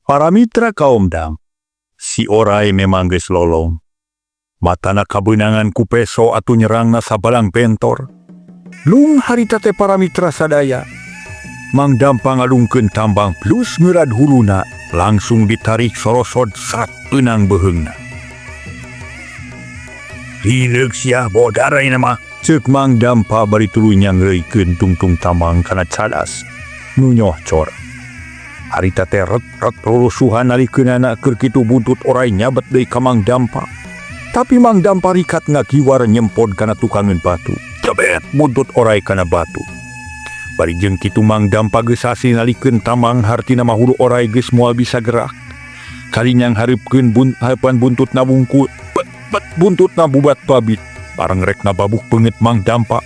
Para mitra kaum dam, si orai memang geus lolong. Matana kabeunangan ku peso atuh nyerangna sabalang bentor. Lung harita teh, para mitra sadaya. Mang Dampa ngalungkeun tambang plus ngeurad huluna, langsung ditarik sorosod sat eunang beuheungna. "Hileuk sia, bodar ayeuna mah," ceuk Mang Dampa bari tuluy nyangreuikeun tungtung tambang kana cadas nu nyohcor. Harita teh ret-ret rurusuhan nalikeunana. Keur kitu buntut orai nyabet deui ka Mang Dampa. Tapi Mang Dampa rikat ngagiwar nyempod kana tukangeun batu. Jebet buntut orai kana batu. Bari jeung kitu Mang Dampa geus hasil nalikeun tambang, hartina mah hulu orai geus moal bisa gerak. Kalinyang hareupkeun bun hareupan buntutna wungkul, bet bet buntutna bubat babit. Bareng rek ngababuh beungeut Mang Dampa.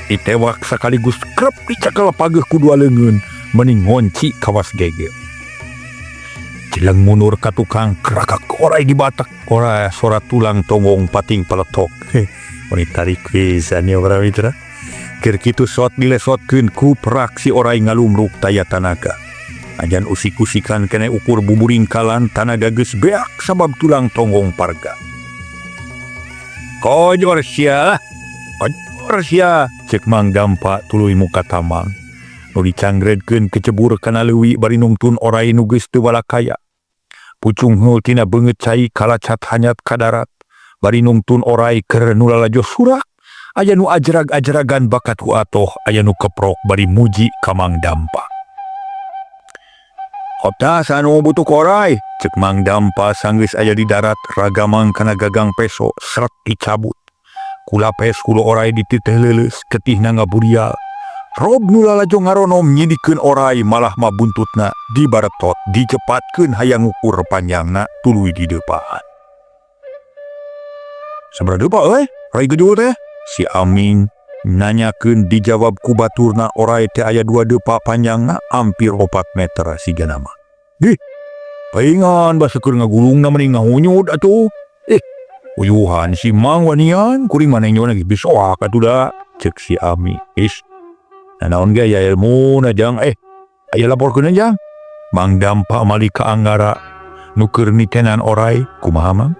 Ditewak sekaligus krep dicekel pageuh ku dua leungeun, meni ngonci kawas gege. Jeleng mundur ka tukang, kerakak orai dibatak. Orai sora tulang tonggong pating peletok. Meni tarik pisan ya, para mitra. Keur kitu sot dilesotkeun ku perak si orai ngalumruk taya tanaga. Ajan usik-usikan kene ukur buburingkalan, tanaga geus beak sabab tulang tonggong parga. "Kojor sia, kojor sia," ceuk Mang Dampa tuluy muka tambang. Nu dicanggredkeun kecebur kana leuwi bari nungtun orai nu geus teu balakaya. Pucung heul tina beungeut cai kalacat hanyat ka darat. Bari nungtun orai keur nu lalajo surak. Aya nu ajrag-ajragan bakat ku atoh, aya nu keprok bari muji ka Mang Dampa. "Kota anu butuh korai," ceuk Mang Dampa sanggeus aya di darat, ragamang kana gagang peso srek dicabut. Ku lapes hulu orai dititeh leuleus, getihna ngaburial. Rob nu lalajo ngaronom nyidikeun orai, malah mah buntutna dibaretot dicepatkeun hayang ngukur panjangna tuluy dideupahan. "Sabaraha depa euy rai gejul teh?" si Aming nanyakeun. Dijawab ku baturna orai teh aya 2 depa panjangna, hampir 4 meter sigana mah. "Ih, paingan basa keur ngagulungna mending ngahunyut atuh. Eh, uyuhan si Mang wanian, kuring mah nenjo lagi bisoak atuh da," ceuk si Ami. "Is, naon ge aya ilmuna, Jang. Eh, aya laporkeun Jang." Mang Dampa malik ka Anggara nu keur nitenan orai. "Kumaha, Mang?"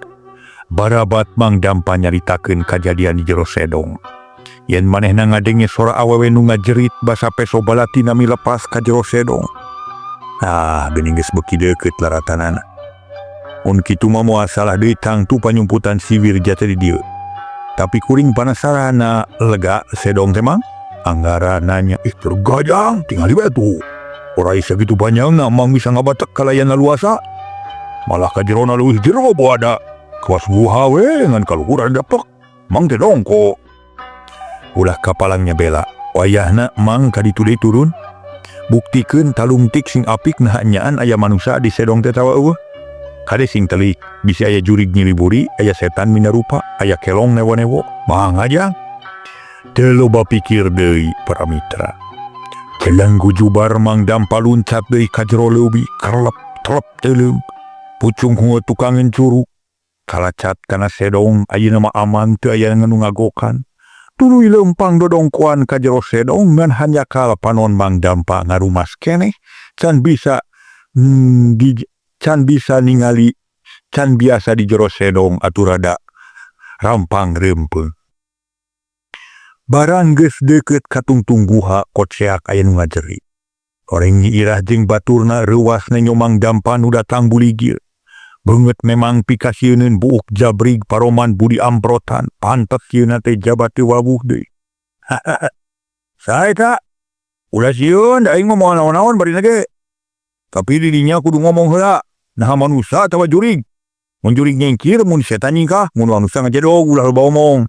Barabat Mang Dampa nyaritakeun kajadian di jero sedong. Yen manehna ngadenge sora awewe nu ngajerit basa peso balatina milepas ka jero sedong. Ah, geuning geus beuki deukeut laratanana. Mun kitu mah moal salah deui tangtu panyumputan si Wirja teh di dieu. Tapi kuring panasaran, lega sedong teh, Mang? Anggara nanya. "Ih, lega, Jang, tingali we tuh. Orai sakitu panjangna Mang bisa ngabatek kalayan luasa. Malah ka jerona leuwih jero ada. Kawas guha we ngan kaluhuran dapek. Mang teh dongko. Ulah kapalangnya bela. Wayahna Mang ka ditu deui turun. Buktikeun talungtik sing apik naha nyaan aya manusia di sedong teh tawa euweuh. Kade sing telik, bisi aya jurig nyiliburi, aya setan minarupa, aya kelong newo-newo. Mangga, Jang." Teu loba pikir deui, para mitra. Jeleng gujubar Mang Dampa luncat deui ka jero leuwi, kerlep telep teuleum. Pucung hungeut tukangeun curug. Kalacat kana sedong ayeuna mah aman, teu aya nu ngagokan. Tuluy leumpang dodongkoan ka jero sedong ngan hanjakal panon Mang Dampa ngarumas keneh, can bisa di, can bisa ningali, can biasa di jero sedong atuh rada rampang reumpeuh. Barang geus deukeut ka tungtung guha, koceak aya nu ngajerit. Horeng Nyi Irah jeung baturna reuwas nenjo Mang Dampa nu datang buligir. Beungeut memang pikasieuneun, buuk jabrig, paroman budi amprotan, pantes sieunna teh jaba teu wawuh deui. "Saha eta? Ulah sieun, da aing mah moal naon-naon barina ge. Tapi di dinya kudu ngomong heula, naha manusa atawa jurig. Mun jurig nyingkir, mun setan nyingkah, mun manusa ngajedog, ulah loba omong."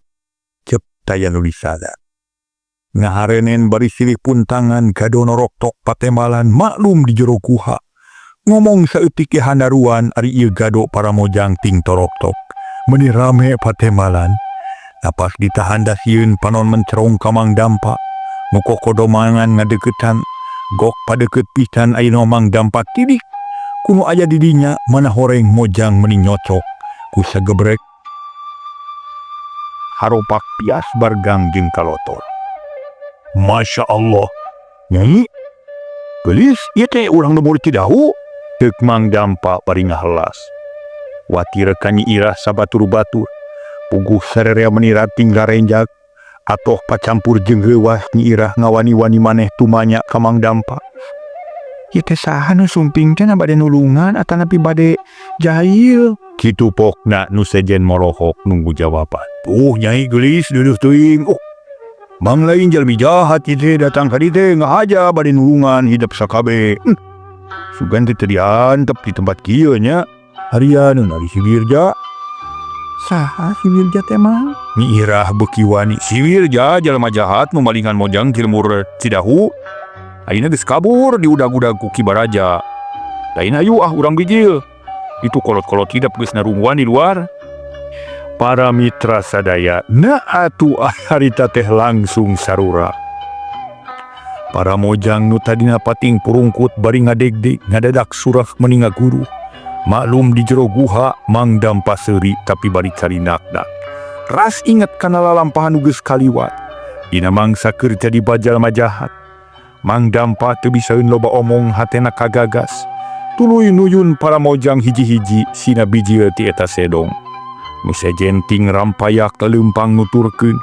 Cep taya nu disada. Ngaharenen bari silih puntangan, gado noroktok patembalan, maklum di jero guha. Ngomong saeutik ge handaruan, ari ieu gado para mojang ting toroktok. Meuni rame patembalan. Napas ditahan da sieun, panon mencerong ka Mang Dampa. Nu kokodomangan ngadeuketan, gok padeukeut pisan ayeuna Mang Dampa tidik. Ku nu aya di dinya mana horeng mojang meuni nyocok ku sagebrek haropak pias bargang jeung kalotor. "Masya Allah, Nyai, geulis ieu teh urang lembur Cidahu." Ceuk Mang Dampa bari ngahelas. Watir ka Nyi Irah sabatur-batur. Puguh sarerea meni rating rarenjag. Atoh pacampur jeung reuwas Nyi Irah ngawani-wani maneh tumanya ka Mang Dampa. Ieu teh saha nu sumping teh, na bade nulungan atanapi bade jahil? Kitu pokna nu sejen morohok nunggu jawaban. Nyai geulis, deuduh teuing. Oh. Mang lain jalmi jahat ieu teh, datang ka dieu teh ngahaja bade nulungan hidep sakabe. Sugan teh teu diantep di tempat kieu nya. Harian ari si Wirja. Saha si Wirja teh, Mang? Nyi Irah beuki wani. Si Wirja jalma jahat nu malingan mojang ti lembur Cidahu. Ayeuna geus kabur diudag-udag ku Ki Baraja. Lain, hayu ah urang bijil. Itu kolot-kolot hidep geus narungguan di luar. Para mitra sadaya, nah atuh harita teh langsung sarura. Para mojang nu tadina pating purungkut bari ngadegdeg ngadadak surah meni ngaguruh. Maklum di jero guha Mang Dampa seuri tapi bari carinakna. Ras inget kana lalampahan nu geus kaliwat. Dina mangsa keur jadi jalma jahat. Mang Dampa teu bisaeun loba omong, hatena kagagas. Tuluy nuyun para mojang hiji-hiji sina bijil ti eta sedong. Nu sejen ting rampayak leumpang nuturkeun.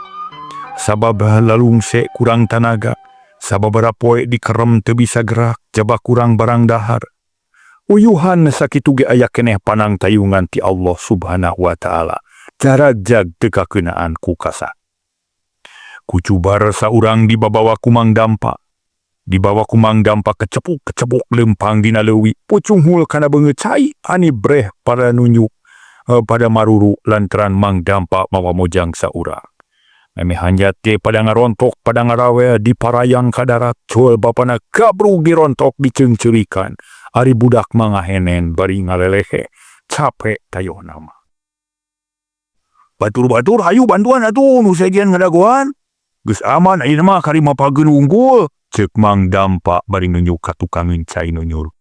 Sabab lalungse kurang tanaga. Sababaraha poe dikerem teu bisa gerak jaba kurang barang dahar. Uyuhan sakitu ge aya keneh panangtayungan ti Allah Subhanahu wa Ta'ala. Jaragjag teu kakeunaan ku kasa. Kucubar saurang dibabawa ku Mang Dampa. Dibawa ku Mang Dampa kecepuk-kecepuk lempang dina leuwi, pucunghul kana beungeut cai ani breh pada nunjuk pada maruru lantaran Mang Dampa mawa mojang saurang. Memeh hanjat ge pada ngarontok, pada ngarawel, diparayang ka darat, cul bapana gabrug dirontok, diceungceurikan. Ari budak mah ngahenen bari ngalelehe, capek tayohna mah. Batur-batur hayu bantuan atuh nu sejen ngadagoan. Geus aman ayeuna mah, kari mapageun wungkul. Ceuk Mang Dampa bari nunjuk ka tukangeun cai nu nyuruh.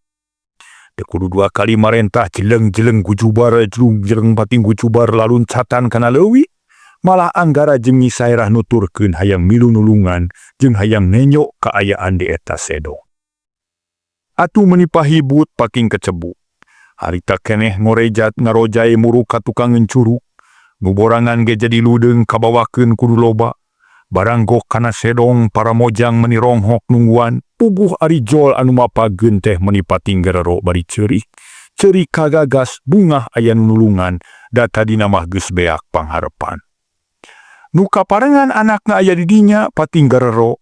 Teu kudu dua kali marentah, jeleng-jeleng gujubar, jeleng-jeleng pating gujubar laluncatan kana leuwi. Malah Anggara jeung Nyi Saerah nuturkeun hayang milu nulungan jeung hayang nenjo kaayaan di eta sedong. Atuh meuni pahibut paking kecebuk. Harita keneh ngorejat ngarojai muruk ka tukangeun curug. Nu borangan ge jadi ludeung kabawakeun kudu loba. Baranggok kana sedong, para mojang meni ronghok nungguan. Puguh ari jol anu mapageun teh meni pating gerero bari ceurik. Ceurik kagagas bungah aya nu nulungan, da tadina mah geus beak pangharepan. Nu kaparengan anakna aya di dinya pating gerero.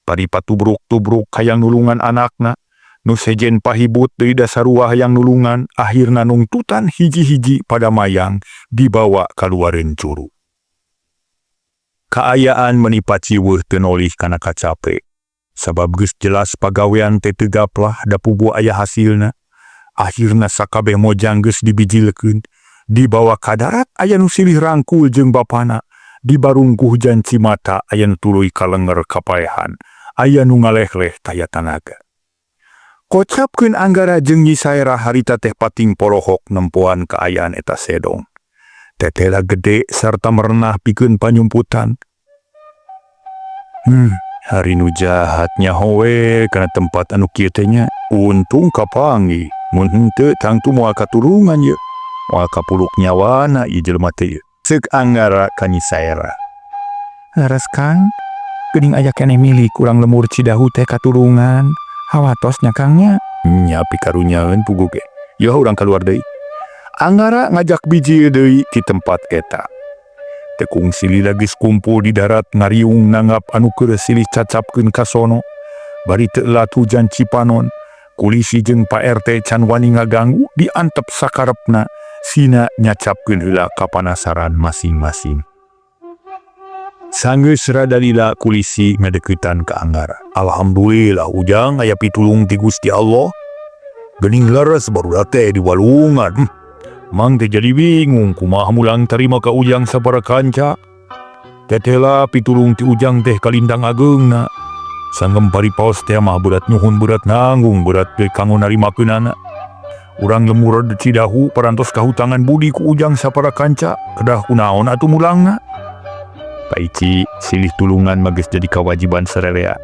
Bari patubruk-tubruk hayang nulungan anakna. Nu sejen pahibut deui da sarua hayang nulungan, akhirna nungtutan hiji-hiji pada mayang dibawa kaluareun curug. Kaayaan meni paciweuh teu nolih kana kacape. Sabab geus jelas pagawean teh teu gaplah da puguh aya hasilna. Akhirna sakabeh mojang geus dibijilkeun, dibawa ka darat, aya nu silih rangkul jeung bapana. Dibarungkuh janci mata, aya nu tuluy kalenger kapaehan, aya nu ngalehleh taya tanaga. Kocapkeun Anggara jeung Nyi Saerah harita teh pating polohok nempoan kaayaan eta sedong. Tetela gede sarta merenah pikeun panyumputan. Ari nu jahat nyaho we kana tempat anu kieu teh nya. Untung kapanggih, mun henteu tangtu moal katulungan ye. Moal kapuluk nyawana ieu jelema teh ieu. Ceuk Anggara ka Nyi Saerah. Leres, Kang, geuning aya keneh milik urang lembur Cidahu teh katulungan. Hawatos nya, Kang, nya. Nya, pikarunyaeun puguh ge. Yeuh, urang kaluar deui. Anggara ngajak bijil deui ti tempat eta. Teu kungsi lila geus kumpul di darat ngariung nanggap anu keur silih cacapkeun ka sono. Bari teu elat hujan cipanon. Kulisi jeung Pak RT can wani ngaganggu, diantep sakarepna sina nyacapkeun heula kapanasaran masing-masing. Sanggeus rada lila kulisi ngadeuketan ka Anggara. Alhamdulillah, Ujang, aya pitulung ti Gusti Allah. Geuning leres barudak teh di walungan. Mang teh jadi bingung kumaha mulang tarima ka Ujang sapara kanca. Tetela pitulung ti Ujang teh kalindang ageungna. Sanggem paripaos teh mah berat nuhun, berat nanggung, berat ge kanggo narimakeunana. Urang lembur Cidahu parantos kahutangan budi ku Ujang sapara kanca, kedah kunaon atuh mulangna? Pak Ici, silih tulungan mah geus jadi kewajiban sararea.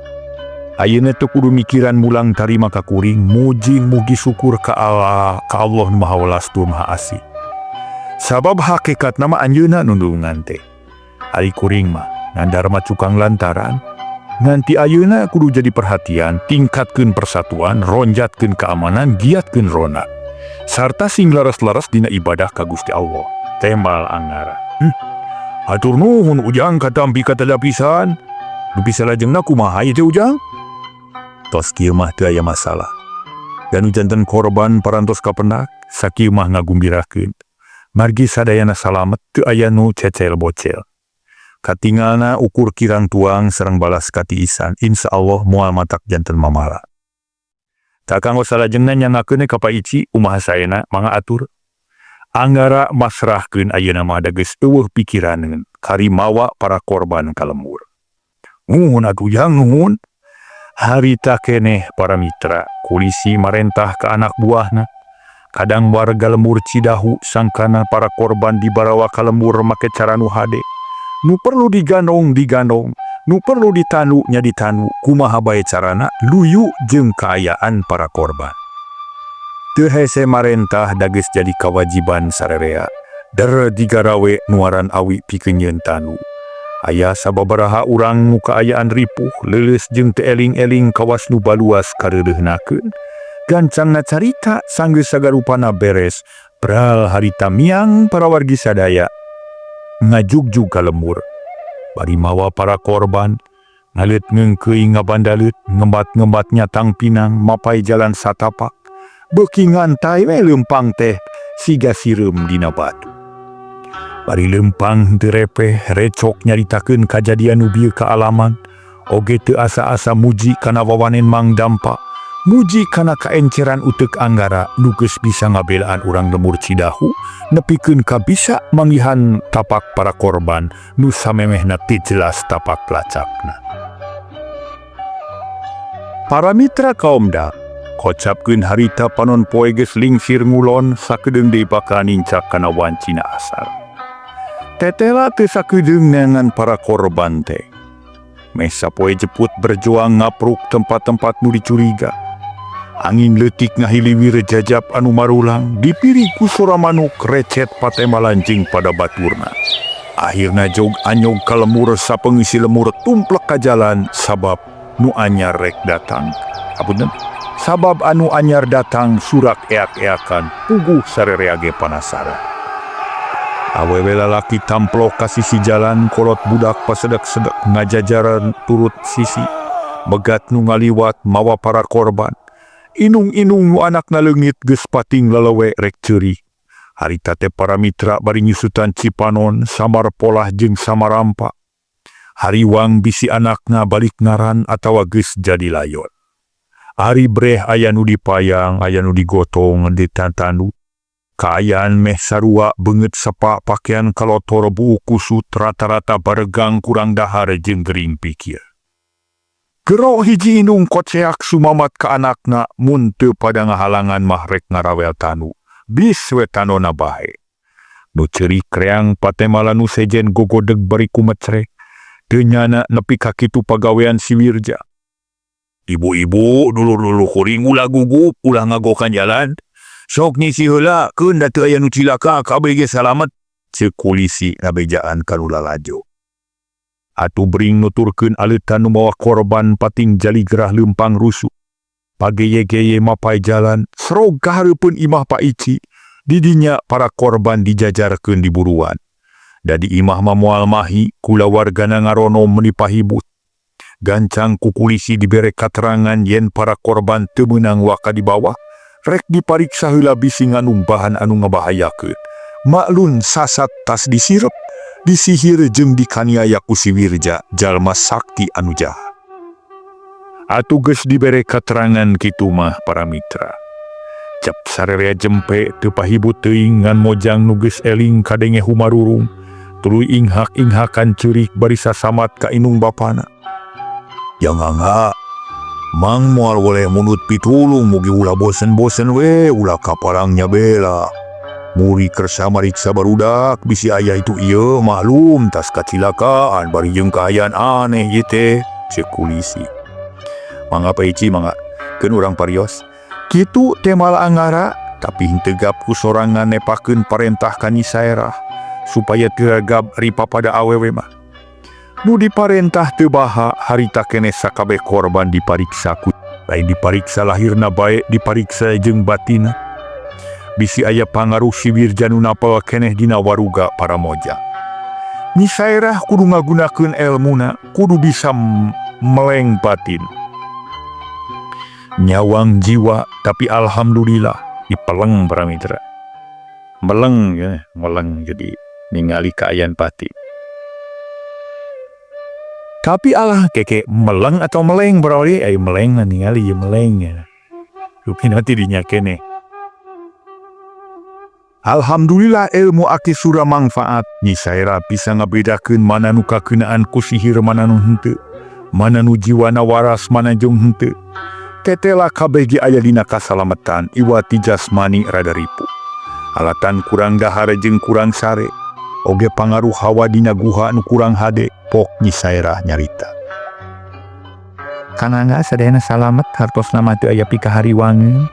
Ayeuna teu kudu mikiran mulang tarima ka kuring, muji mugi syukur ka Allah, ka Allah nu Maha Welas tur Maha Asih. Sabab hakikatna mah anjeunna nu nulungan teh. Ari kuring mah ngan darma cukang lantaran. Ngan ti ayeuna kudu jadi perhatian, tingkatkeun persatuan, ronjatkeun keamanan, giatkeun ronda. Sarta sing laras-laras dina ibadah ka Gusti Allah. Tembal Anggara. Hatur nuhun Ujang, katampi katada pisan. Dupi salajengna kumaha ieu teh, Ujang? Tos kieu mah teu aya masalah. Dan janten korban parantos kapendak, sakieu mah ngagumbirakeun. Margi sadayana salamet, teu aya nu cecel bocel. Katingalna ukur kirang tuang sareng balas katiisan, insya Allah moal matak janten mamala. Tah, kanggo salajengna nyanggakeun ka Pak Ici, kumaha saena, mangga atur. Anggara masrahkeun ayeuna mah, da geus euweuh pikiraneun kari mawa para korban ka lembur. Nuhun atuh, Jang, nuhun. Harita keneh, para mitra, kulisi marentah ke anak buahna. Kadang warga lembur Cidahu sangkana para korban dibarawa ka lembur make cara nu hade. Nu perlu digandong digandong, nu perlu ditanu nya ditanu, kumaha bae carana luyu jeung kaayaan para korban. Teu hese marentah, da geus jadi kawajiban sarerea. Der digarawe nuaran awi pikeun nyieun tanu. Aya sababaraha urang nu kaayaan ripuh, leuleus jeung teu eling-eling kawas nu baluas kareudeuhnakeun. Gancangna carita, sanggeus sagarupana beres, pral harita miang para wargi sadaya ngajugjug ka lembur. Bari mawa para korban, ngaleut ngeungkeuy ngabandaleut, ngembat-ngembat nyatang pinang mapai jalan satapak. Beuki ngantay we leumpang teh siga sireum dina batu. Bari leumpang henteu repeh, recok nyaritakeun kajadian nu bieu kaalaman, oge teu asa-asa muji kana wawanen Mang Dampa, muji kana kaenceran uteuk Anggara nu geus bisa ngabelaan urang lembur Cidahu, nepikeun ka bisa manggihan tapak para korban nu samemehna teu jelas tapak lacakna. Para mitra Kaumda, kocapkeun harita panon poe geus lingsir ngulon, sakedeung deui bakal nincak kana wancina asar. Tetela teu sakedeung neangan para korban teh. Meh sapoe jeput berjuang ngapruk tempat-tempat nu dicuriga. Angin leutik ngahiliwir jajap anu marulang, dipiri ku sora manuk recet patemalan jeung pada baturna. Akhirna jog anyog ka lembur, sapengisi lemur tumplek ka jalan sabab nu anyar rek datang. Apunten. Sabab anu anyar datang surak eak-eakan, puguh sarerea ge panasaran. Awewe lalaki tamplok ka sisi jalan, kolot budak pasedek-sedek ngajajaran turut sisi. Megat nu ngaliwat mawa para korban. Inung-inung nu anakna leungit geus pating lelewe rek ceurik. Harita teh, para mitra, bari nyusutan Cipanon, samar polah jeung samarampa. Hariwang bisi anakna balik ngaran atawa geus jadi layon. Ari breh aya nu dipayang, aya nu digotong ditatanu. Kaayaan meh sarua, beungeut sepa, pakaian kalotor, buuk kusut, rata-rata baregang kurang dahar jeung gering pikir. Gero hiji indung koceak sumamat ka anakna, mun teu pada ngahalangan mah rek ngarawel tanu. Bis we tanona bae. Nu ceurik kreang patemalan nu sejen gogodeg bari kumecrek. Teu nyana nepi ka kitu pagawean si Wirja. Ibu-ibu, dulur-dulur kuring, ulah gugup, ulah ngagokan jalan. Sok nyisi heula, keun da teu aya nu cilaka, kabeh ge salamet. Ceuk kulisi ngabejaan ka nu lalajo. Atuh bring nuturkeun aleutan nu mawa korban pating jaligrah leumpang rusuh. Pageye-geye mapai jalan, serog ka hareupeun imah Pak Ici. Didinya para korban dijajarkeun di buruan. Da di imah mah moal mahi, kulawargana ngaronom meuni pahibut. Gancang ku kulisi dibere katerangan yen para korban teu meunang waka dibawa, rek dipariksa heula bisi ngandung bahan anu ngabahayakeun. Maklun sasat tas disirep, disihir jeung dikaniaya ku si Wirja, jalma sakti anu jahat. Atuh geus dibere katerangan kitu mah, para mitra. Cap sarerea jempe teu pahibut teuing, ngan Mojang nu geus eling kadenge humarurung, tuluy inghak-inghakan ceurik bari sasamat ka indung bapana. Jangan Mang moal boleh mundut pitulung, mugi ulah bosen-bosen we, ulah kaparang nyabela. Muri kersa mariksa barudak bisi aya itu ieu, maklum tas kacilakaan bari jeung kaayaan aneh ieu teh, ceuk kulisi. Mangga, Pak Ici, mangga. Keun urang parios. Kitu temal Angara, tapi henteu gap ku sorangan nepakeun parentah ka Nyi Saerah supaya teu gap ripa pada awewe mah. Nu diparentah teu baha, harita keneh sakabeh korban dipariksa ku lain dipariksa lahirna bae, dipariksa jeung batina. Bisi aya pangaruh si Wirja nu napel keneh dina waruga Paramoja. Nyi Saerah kudu ngagunakeun elmuna, kudu bisa meleng batin. Nyawang jiwa, tapi alhamdulillah dipeleng, para mitra. Meleng ya, meleng, jadi ningali kaayaan pati. Tapi alah keke meleng atau meleng berarti ayo meleng lah, ningali ya meleng ya. Rupina tidinya keneh. Alhamdulillah ilmu Aki Sura manfaat. Nyi Saerah bisa ngabedakeun mana nu kakeunaan ku sihir, mana nu henteu. Mana nu jiwana waras, mana jeung henteu. Tetela kabeh ge aya dina kasalametan, iwati jasmani rada ripuh. Alatan kurang dahar jeung kurang sare. Oge pangaruh hawa dina guha nu kurang hade, pok Nyi Saerah nyarita. Kang Angga, sadayana salamet, hartosna mah teu aya pikahariwangeun.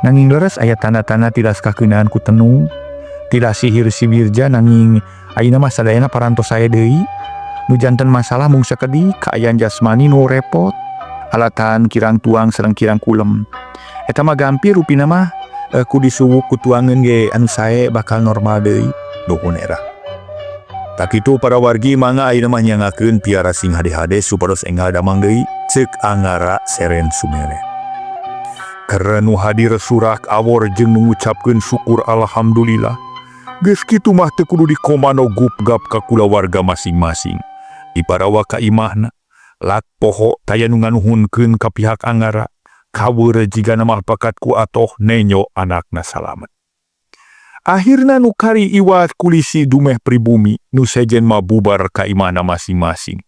Nanging leres aya tanda-tanda tilas kakeunaan ku tenung, tilas sihir si Wirja, nanging ayeuna mah sadayana parantos sae deui. Nu janten masalah mung sakedik kaayaan jasmani nu repot. Alatan kirang tuang sareng kirang kulem. Eta mah gampir rupina mah ku disuwuk ku tuangeun ge anu sae bakal normal deui. Nuhun, era. Tah kitu, para wargi, mangga ayeuna mah nyangakeun piara sing hade-hade supados enggal damang deui, ceuk Angara seren sumere. Keur nu hadir surak awor jeung mengucapkeun syukur alhamdulillah. Geus kitu mah teu kudu dikomando, gupgap ka kulawarga masing-masing. Diparawa ka imahna. Lat poho taya nu nganuhunkeun ka pihak Angara. Kaweur jigana mah bakat ku atoh nenyo anakna salamet. Akhirna nu kari iwat kulisi dumeh pribumi, nu sejen mah bubar ka imahna masing-masing.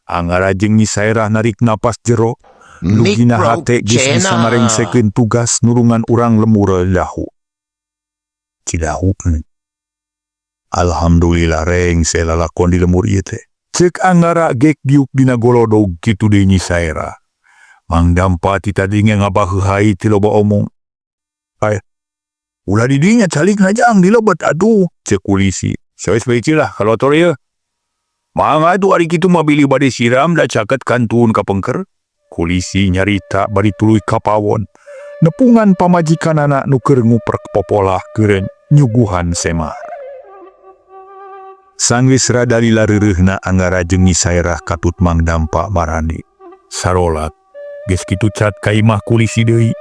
Angara jeung Nyi Saerah narik napas jero, lugina hate geus bisa ngarengsekeun tugas nulungan urang lembur Dahu. Cidahu. Alhamdulillah rengse lalakon di lembur ieu teh. Ceuk Angara gek diuk dina golodog, kitu deui Nyi Saerah. Mang Dampa ti tadi ge ngabaheuhai ti loba omong. Ay, ulah di dinya calik jang di lebet atuh, ceuk kulisi. Sawes bae lah kalau tor ieu. Mangga atuh, ari kitu mah bilih bade siram da caket kantun ka pengker. Kulisi nyarita bari tuluy ka pawon. Nepungan pamajikanana nu keur nguprek popolah keur nyuguhan semar. Sanggeus rada lila reureuhna, Angara jeung Nyi Saerah katut Mang Dampa marandi. Sarolat, geus kitu cat ka imah kulisi deui.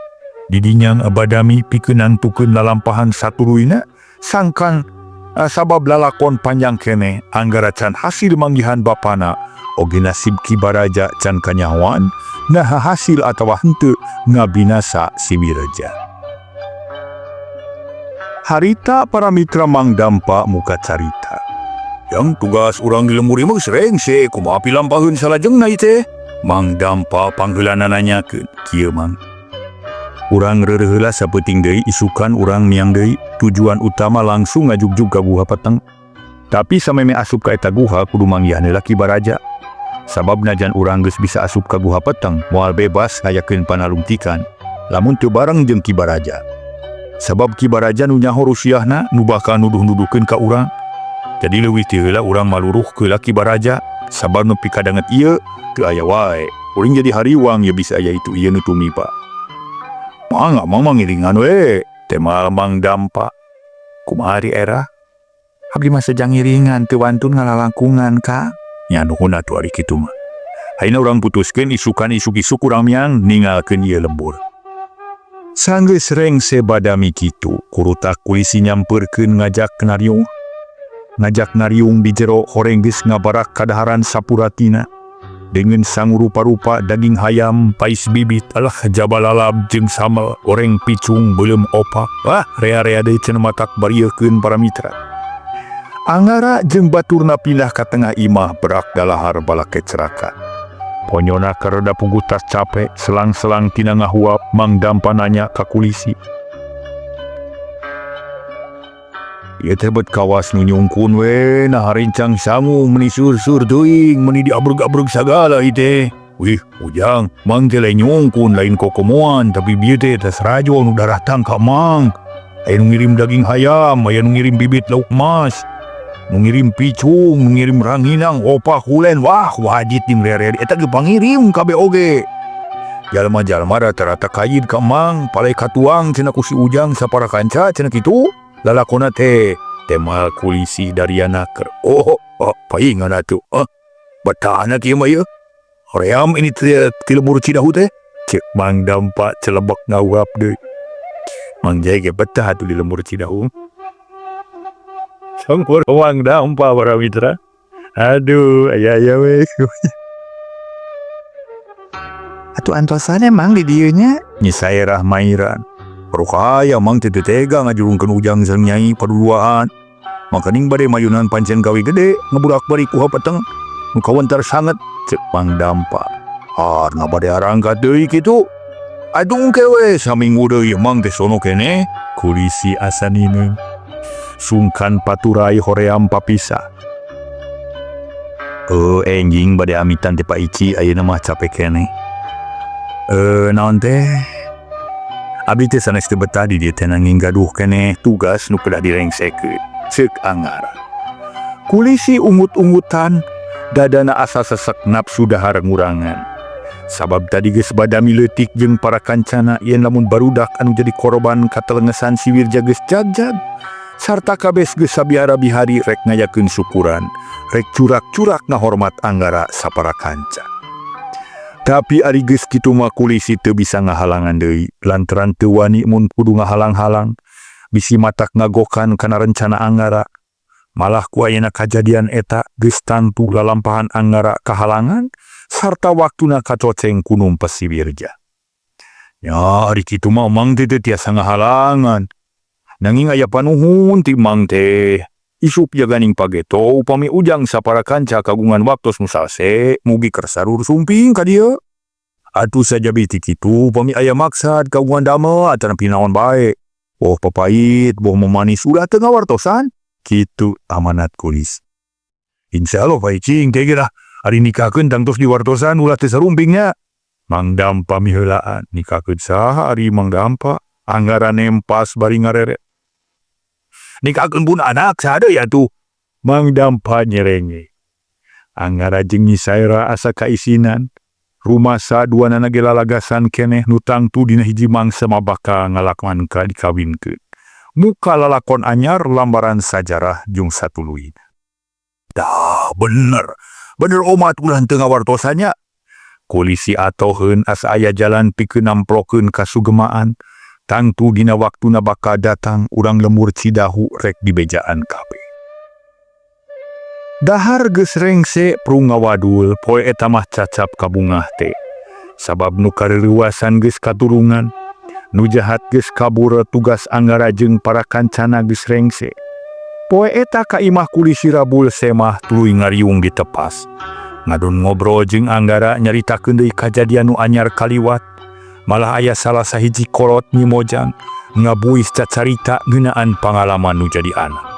Didinya badami pikeun nangtukeun lalampahan satuluyna, sangkan sabab lalakon panjang keneh Anggara can hasil manggihan bapana, oge nasib Ki Baraja can kanyahoan, nah hasil atawa henteu ngabinasa si Wireja. Harita, para mitra, Mang Dampa muka carita. Yang tugas urang di lembur ieu mah geus rengse, kumaha pilampaheun salajengna ieu teh? Mang Dampa pangheulana nanyakeun, kieu, Mang. Urang reureuh heula sapeuting deui, isukan urang miang deui, tujuan utama langsung ngajugjug ka Guha Peteng. Tapi sameme asup ka eta guha kudu manggihan heula Ki Baraja. Sabab najan urang geus bisa asup ka Guha Peteng, moal bebas ngayakeun panalungtikan lamun teu bareng jeung Ki Baraja. Sabab Ki Baraja nu nyaho rusiahna, nu bakal nuduh-nuduhkeun ka urang. Jadi leuwih ti heula urang maluruh heula Ki Baraja, sabab nu pikadanget ieu teu aya wae. Kuring jadi hariwang ya bisa aya itu ieu nu tumiba. Mangga, Mang, ngiringan we, temal Mang Dampa. Kumaha ari era? Abdi mah sejang ngiringan teu wantun ngalalangkungan ka. Nya nuhun atuh ari kitu mah. Ayeuna urang putuskeun isukan isuk-isuk urang miang ninggalkeun ieu lembur. Sanggeus rengse badami kitu, kurutak kulisi nyamperkeun ngajak nariung. Ngajak nariung di jero horeng geus ngabarak kadaharan sapuratina. Dengan sangu rupa-rupa daging hayam, pais bibit, alah jabalalab jeung sambal goreng picung beuleum opak. Wah, rea-rea deui cenah matak bariekeun, para mitra. Angara jeung baturna pindah ka tengah imah berak dalahar balakecrakan. Ponyona kareda puguh tas capek, selang-selang tina ngahuap, Mang Dampa nanya ka kulisi. Ieu teh bet kawas nu nyungkun we, nah rincang sangu meni sur-sur teuing, meni diabreg-abreg sagala ieu teh. Wih, Ujang, Mang teh lain nyungkun, lain kokomoan, tapi bieu teh tas rajo nu daratang ka Mang. Aya nu ngirim daging hayam, aya nu ngirim bibit lauk mas, nu ngirim picung, nu ngirim ranginang, opak hulen, wah wajit jeung rere eta ge pangirim kabeh oge. Jalma-jalma rata-rata kayid ka Mang, palai katuang cenah ku si Ujang sapara kanca cenah kitu. Lalakona teh temal kulisi Dariana keur. Oh, oh paingan atuh. Oh, betahna kieu mah ieu. Hoream ini ti lembur Cidahu teh. Cek Mang Dampa celebek ngawap deui. Mang Jai ge betah atuh di lembur Cidahu. Campur Mang Dampa para mitra. Aduh, aya aya we. Atuh antosan emang di dieu nya. Nyi Sairah mairan. Rukaya Mang teh teu tega ngajurungkeun Ujang sareng Nyai paduduaan. Makaning bade mayunan pancen gawe gede ngaburak bari kuha peteng. Nu kawentar sanget cek Mang Dampa. Har bade arangkat deui kitu. Aduh engke we saminggu deui Mang teh sono keneh. Kulisi asa nineung. Sungkan paturai hoream papisah. Enjing bade amitan teh Pak Ici ayeuna mah capek keneh. Naon teh? Abdi teh sanes teu betah di dieu teh nanging gaduh keneh tugas nu kedah direngsekeun. Ceuk Angara. Kulisi ungut-ungutan, dadana asa sesek nafsu dahar ngurangan. Sabab tadi geus badami leutik jeung para kancana yen lamun barudak anu jadi korban katelengesan si Wirja geus jagjag sarta kabeh geus sabiara bihari rek ngayakeun syukuran, rek curak-curak ngahormat Anggara sapara kanca. Tapi ari geus kitu mah kulisi teu bisa ngahalangan deui lantaran teu wani mun kudu ngahalang-halang bisi matak ngagokan kana rencana Anggara. Malah ku ayana kajadian eta geus tangtu lalampahan Anggara kahalangan sarta waktuna kacoceng ku numpes si Wirja. Ya ari kitu mah Mang teh teu tiasa ngahalangan. Nanging aya panuhun ti Mang teh. Isuk jaganing pageto upami Ujang sapara kanca kagungan waktos nu salse mugi kersa sumping ka dieu. Atuh sajabi ti kitu upami aya maksad kagungan damel atanapi naon bae. Boh papait, boh memanis ulah teu ngawartosan. Kitu amanat kulis. Insya Allah Pak Icing teh lah. Ari nikahkeun tangtos diwartosan ulah teu sarumpingnya. Mang Dampa miheulaan nikahkeun saha ari Mang Dampa Anggara nempas bari ngareret. Nikahkeun pun anak saha deui atuh. Mang Dampa nyerenge. Anggara jeung Nyi Saira asa kaisinan. Rumasa duanana ge lalagasan keneh nu tangtu dina hiji mangsa mah bakal ngalakonan ka dikawinkeun. Muka lalakon anyar lambaran sajarah jeung satuluyna. Dah bener. Bener omat ulah teu ngawartosannya. Kulisi atoheun asa aya jalan pikeun namplokeun kasugemaan. Tangtu dina waktuna bakal datang urang lembur Cidahu rek dibejaan kabeh. Dahar geus rengse prung ngawadul poe eta mah cacap kabungah teh. Sabab nu kareuwasan geus katurungan, nu jahat geus kabur tugas Anggara jeung para kancana geus rengse. Poe eta ka imah kulisi Rabul Semah tuluy ngariung ditepas. Ngadon ngobrol jeung Anggara nyaritakeun deui kajadian nu anyar kaliwat. Malah aya salah sahiji kolot Nyi Mojang ngabuis cacarita ngeunaan pangalaman nu jadi anak.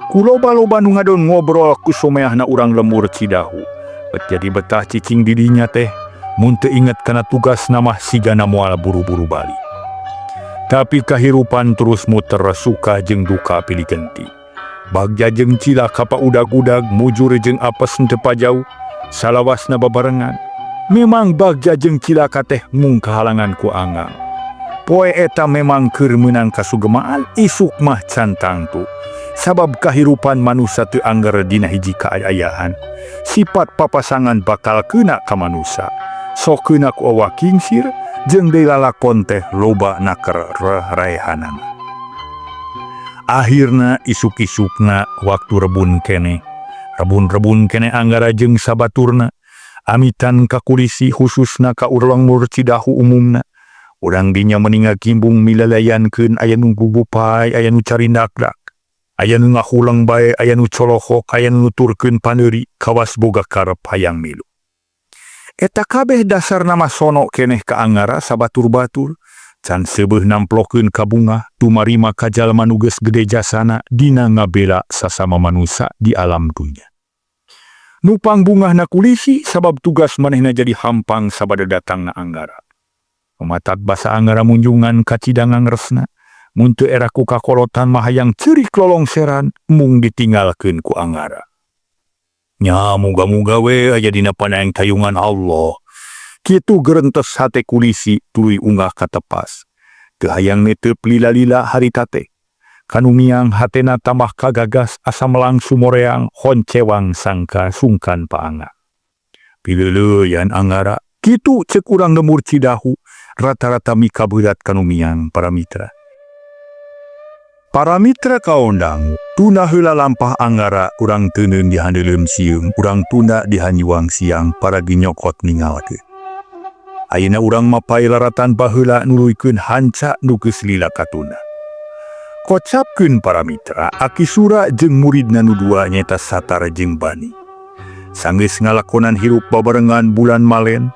Ku loba-loba nu ngadon ngobrol ku someahna urang lembur Cidahu. Bet jadi betah cicing di dinya teh, mun teu inget kana tugasna mah sigana moal buru-buru balik. Tapi kahirupan terus muter suka jeung duka pilih genti. Bagja jeung cilaka paudag-udag mujur jeung apes teu pajauh, salawasna babarengan. Memang bagja jeung cilaka teh mung kahalangan ku Angang. Poe eta memang keur meunang kasugemaan isuk mah can tangtu. Sabab kahirupan manusia teu angger dina hiji kaayaan. Sifat papasangan bakal kena ka manusia. Sok keuna ku awak kingsir jeung deui lalakon teh loba naker reraehanan. Akhirna isuk-isukna waktu rebun kene. Rebun-rebun kene Anggara jeung sabaturna. Amitan ka kulisi khususna ka urang lembur Cidahu umumna. Urang dinya meni ngakimbung milalayankeun aya nu gugupai, aya nu carindak-dak. Aya nu ngahuleng bae, aya nu colohok, aya nu nuturkeun paneuri, kawas boga karep hayang milu. Eta kabeh dasarna mah sono keneh ka Anggara sabatur-batur. Can seubeuh namplokeun kabungah, tumarima ka jalma nu geus gede jasana dina ngabela sasama manusia di alam dunya. Nu pangbungahna kulisi sabab tugas manehna jadi hampang sabada datangna Anggara. Matak basa Anggara munjungan kacida ngangresna. Mun teu era ku kakolotan mah hayang ceurik lolongseran mung ditinggalkeun ku Anggara. Nya muga-muga we aya dina panayang tayungan Allah. Kitu gerentes hate kulisi tuluy unggah ka tepas. Teu hayang netep lila-lila harita teh. Kanu miang hatena tambah kagagas asa melang sumoreang honcewang sangka sungkan paanga. Pileuleuyan Anggara, kitu cek urang lembur Cidahu, rata-rata mikaberat kanu miang para mitra. Para mitra kaondang, tunda heula lampah Anggara urang teuneun di handeuleum sieum, urang tunda di hanjuang siang paragi nyokot ningalkeun. Ayeuna urang mapay laratan baheula nuluykeun hanca nu geus lila katunda. Kocapkeun para mitra, Aki Sura jeung muridna nu dua nyaeta Satar jeung Bani. Sanggeus ngalakonan hirup babarengan bulan malen,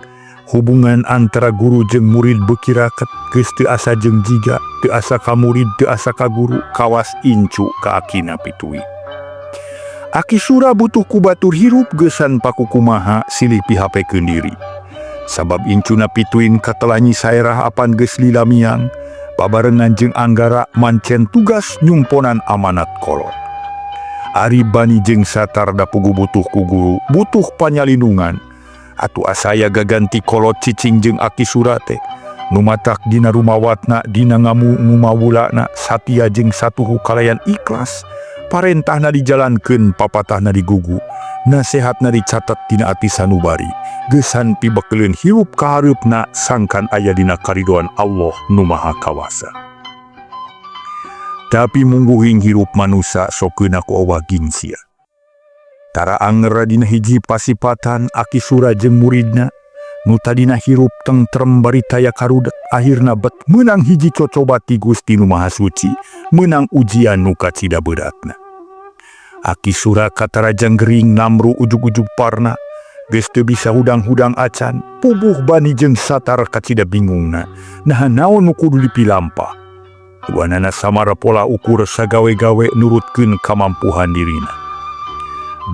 hubungan antara guru jeung murid beuki raket, geus teu asa jeung jiga, teu asa ka murid, teu asa ka guru, kawas incu ka akina pituin. Aki Sura butuh ku batur hirup geusan pakukumaha silih pihapekeun diri. Sabab incuna pituin katelah Nyi Saerah apan geus lila miang, babarengan jeung Anggara mancen tugas nyumponan amanat kolot. Ari Bani jeung Satar da puguh butuh ku guru, butuh panyalindungan. Atuh asaya gaganti kolot cicing jeung Aki Sura teh. Nu matak dina rumawatna, dina ngamu ngumawulana, satia jeung satuhu kalayan ikhlas, parentahna dijalankeun, papatahna digugu, nasehatna dicatet dina ati sanubari, geusan pibekeleun hirup kahareupna sangkan aya dina karidoan Allah nu Maha Kawasa. Tapi mungguhing hirup manusa sok keuna ku owah gingsia. Tara anger dina hiji pasipatan Aki Sura jeung muridna, nu tadina hirup tentrem bari taya karudet, akhirna bet meunang hiji cocoba ti Gusti Nu Maha Suci, meunang ujian nu kacida beratna. Aki Sura katarajang gering namru ujug-ujug parna, geus teu bisa hudang-hudang acan, puguh Bani jeung Satar kacida bingungna, naha naon nu kudu dipilampah. Duanana samara pola ukur sagawe-gawe nurutkeun kamampuhan dirina.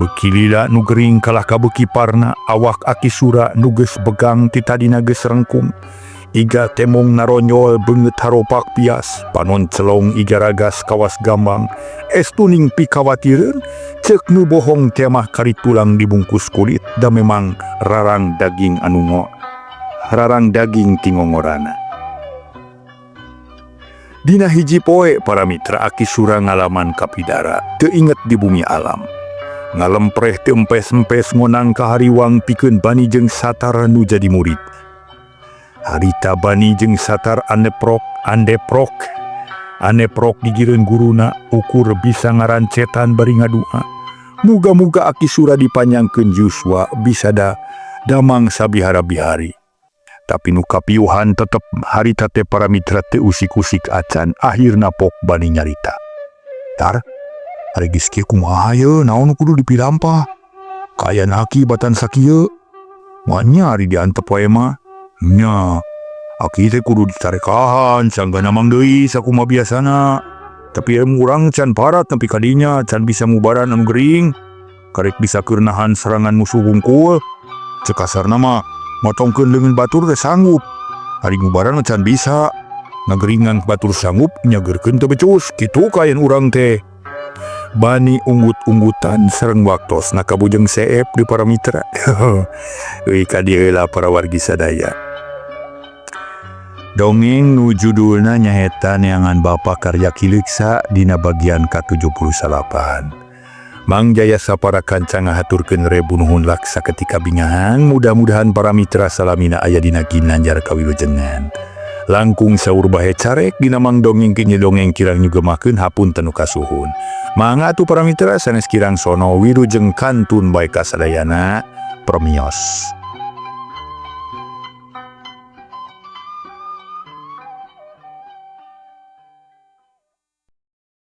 Beuki lila nu gering kalah ka beuki parna, awak Aki Sura nu geus begang ti tadina geus rengkung. Iga temong naronyol beungeut haropak pias, panon celong iga ragas kawas gambang, estuning pikawatireun, ceuk nu bohong teh mah kari tulang dibungkus kulit, da memang rarang daging anu ngo, rarang daging ti ngongorana. Dina hiji poe para mitra Aki Sura ngalaman kapidara, teu inget di bumi alam. Ngalempreh teu empes-empes ngonang kahariwang pikeun Bani jeung Satar nu jadi murid. Harita Bani jeung Satar aneprok, andeprok, aneprok gigireun guruna ukur bisa ngarancetan bari ngadua. Muga-muga Aki Sura dipanjangkeun yuswa bisa da damang sabihara-bihari. Tapi nu kapiuhan tetep harita teh para mitra teu usik-usik acan, akhirna pok Bani nyarita. Tar, ari geus kieu kumaha ye, naon nu kudu dipilampah? Kaayaan aki batan sakieu. Maenya ari diantep wae mah. Nya, aki teh kudu dicarekahan, sanggana mang deui sakumaha biasana. Tapi ilmu urang can parat nepi ka dinya, can bisa ngubaran anu gering. Karek bisa keur nahan serangan musuh hungkul. Cek kasarna mah, motongkeun leungeun batur teh sanggup. Ari ngubaran mah can bisa. Ngageringan batur sanggup, nyageurkeun teu becus. Kitu kaayaan urang teh. Bani unggut-unggutan sareng waktosna kabujeng seep di para mitra. Euy ka dieu heula para wargi sadaya. Dongeng nu judulna nyaeta Neangan Bapa karya Ki Leuksa dina bagian ka-78. Mang Jaya sapara kanca ngahaturkeun rebu nuhun laksa ketika bingahan, mudah-mudahan para mitra salamina aya dina ginanjar kawilujengan. Langkung saur bahe carek dina mang dongeng kini dongeng kirang nyugemakeun hapunten nu kasuhun. Mangga atuh para mitra sanes kirang sono wilujeng kantun bae kasadayana permios.